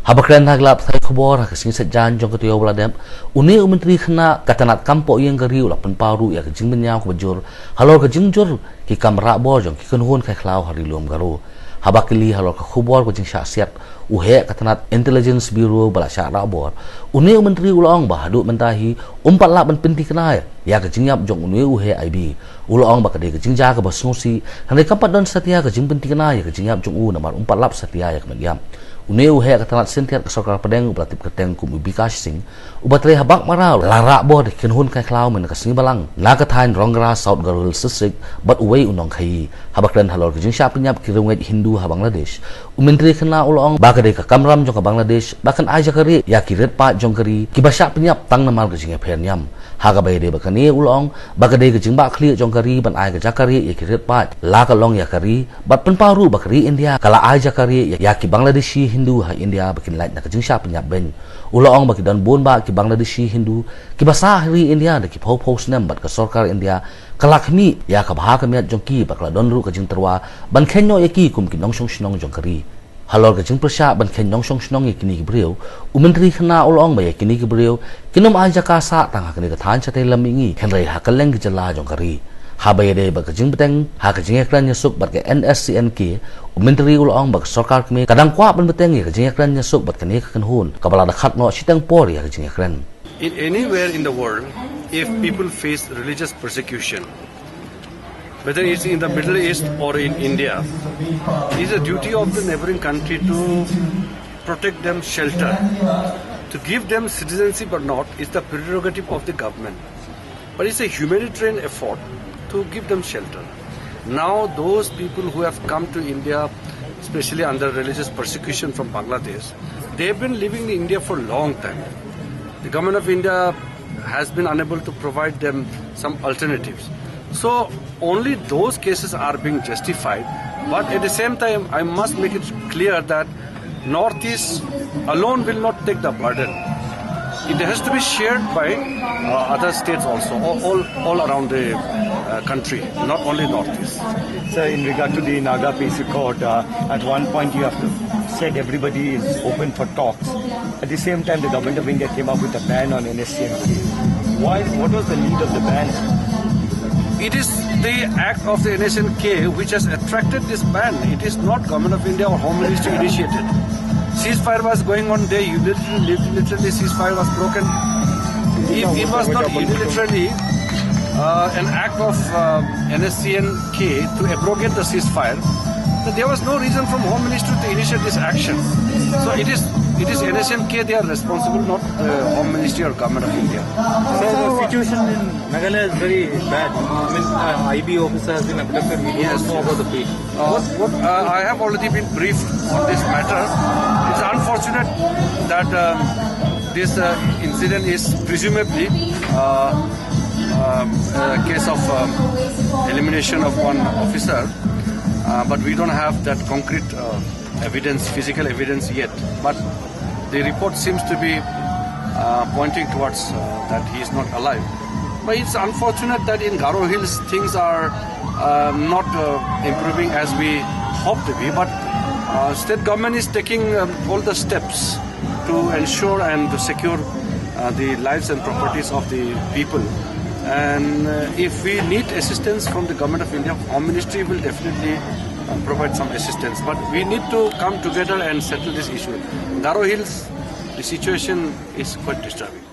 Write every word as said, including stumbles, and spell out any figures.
Haba kren ha ki lad pathai khubor ha ka sngi Saitjaiñ jong ka taïew ba la dep, une u Myntri Khynnah ka tnat kam poh ïing ka ri u la pynpaw ruh ïa ka jingmynñiaw kaba jur halor ka jingjur ki kam rah bor jong ki kynhun khaikhlaw ha Ri Lum Garo. Haba kylli halor ka khubor ka jingshah siat u heh ka tnat Intelligence Bureau ba la shah rah bor, une u Myntri u la ong ba haduh mynta hi um pat lah ban pynthikna ïa ka jingïap jong une u heh I B. U la ong ba ka dei ka jingjia kaba sngewsih, hynrei kam pat don satia ka jingpynthikna ïa ka jingïap jong u namar um pat lap satia ïa ka met ïap. Une u heh ka tnat syntiat ka sorkar pdeng uba la tip kyrteng kum u Bikash Singh, uba trei ha Baghmara, la rah bor da ki kynhun khaikhlaw mynne ka sngi Balang na ka thaiñ Ronggra, South Garo Hills District, bad uwei u nongkhaïi. Haba kren halor ka jingshah pynïap ki riewngeit Hindu ha Bangladesh, u Myntri Khynnah u la ong ba ka dei ka kamram jong ka Bangladesh ba kan ai jakarieh ïa ki riewpaid jong ka ri kiba shah pynïap tang namar ka jingïapher niam. Ha kaba ïadei bad kane u la ong ba ka dei ka jingbahkhlieh jong ka ri ban ai ka jakarieh ïa ki riewpaid la ka long ïa ka ri, bad pynpaw ruh ba ka ri India ka la ai jakarieh ïa, ïa ki Bangladeshi Hindu ha India ba kin lait na ka jingshah pynïap beiñ. U la ong ba ki don bun bah ki Bangladeshi Hindu kiba sah ha ri India da ki phew phew snem bad ka sorkar India ka la khmih ïa ka bha ka miat jong ki bad ka la don ruh ka jingtyrwa ban kheiñ noh ïa ki kum ki nongshong shnong jong ka ri. Halor ka jingpyrshah ban kheiñ nongshong shnong ïa kine ki briew, u Myntri Khynnah u la ong ba ïa kine ki briew kin ym ai jaka sah tang ha kane ka thaiñ shatei lam mihngi, hynrei ha kylleng ki jylla jong ka ri. Haba ïadei bad ka jingbteng ha ka jingïakren ïasuk bad ka N S C N K, u Myntri u la ong ba ka sorkar kmie ka dang kwah ban bteng ïa ka jingïakren ïasuk bad kane ka kynhun kaba la da khadnoh shiteng por ïa ka jingïakren. In anywhere in the world, if people face religious persecution, whether it's in the Middle East or in India, it's the duty of the neighboring country to protect them, shelter. To give them citizenship or not is the prerogative of the government. But it's a humanitarian effort to give them shelter. Now, those people who have come to India, especially under religious persecution from Bangladesh, they have been living in India for a long time. The government of India has been unable to provide them some alternatives. So, only those cases are being justified. But at the same time, I must make it clear that Northeast alone will not take the burden. It has to be shared by, uh, other states also, all, all, all around the, uh, country, not only Northeast. Sir, in regard to the Naga P C Court, uh, at one point you have said everybody is open for talks. At the same time, the government of India came up with a ban on N S C N K. Why? What was the need of the ban? It is the act of the N S C N K which has attracted this ban. It is not Government of India or Home Ministry initiated. Ceasefire was going on there. Unilaterally, unilaterally ceasefire was broken. If it was not unilaterally, uh, an act of, uh, N S C N K to abrogate the ceasefire, then there was no reason from Home Ministry to initiate this action. So it is, it is N S C N K, they are responsible, not the Home Ministry or Government of India. Sir, the situation in Meghalaya is very bad. I mean, uh, I B officer has been abducted. We do not know about the fate. Uh, what, what, uh, I have already been briefed on this matter. It's unfortunate that, um, this, uh, incident is presumably, uh, um, a case of, um, elimination of one officer, uh, but we don't have that concrete, uh, evidence, physical evidence yet. But the report seems to be, uh, pointing towards, uh, that he is not alive. But it's unfortunate that in Garo Hills things are, uh, not, uh, improving as we hope to be. But, uh, state government is taking, um, all the steps to ensure and to secure, uh, the lives and properties of the people. And, uh, if we need assistance from the Government of India, Home Ministry will definitely, uh, provide some assistance. But we need to come together and settle this issue. Garo Hills, the situation is quite disturbing.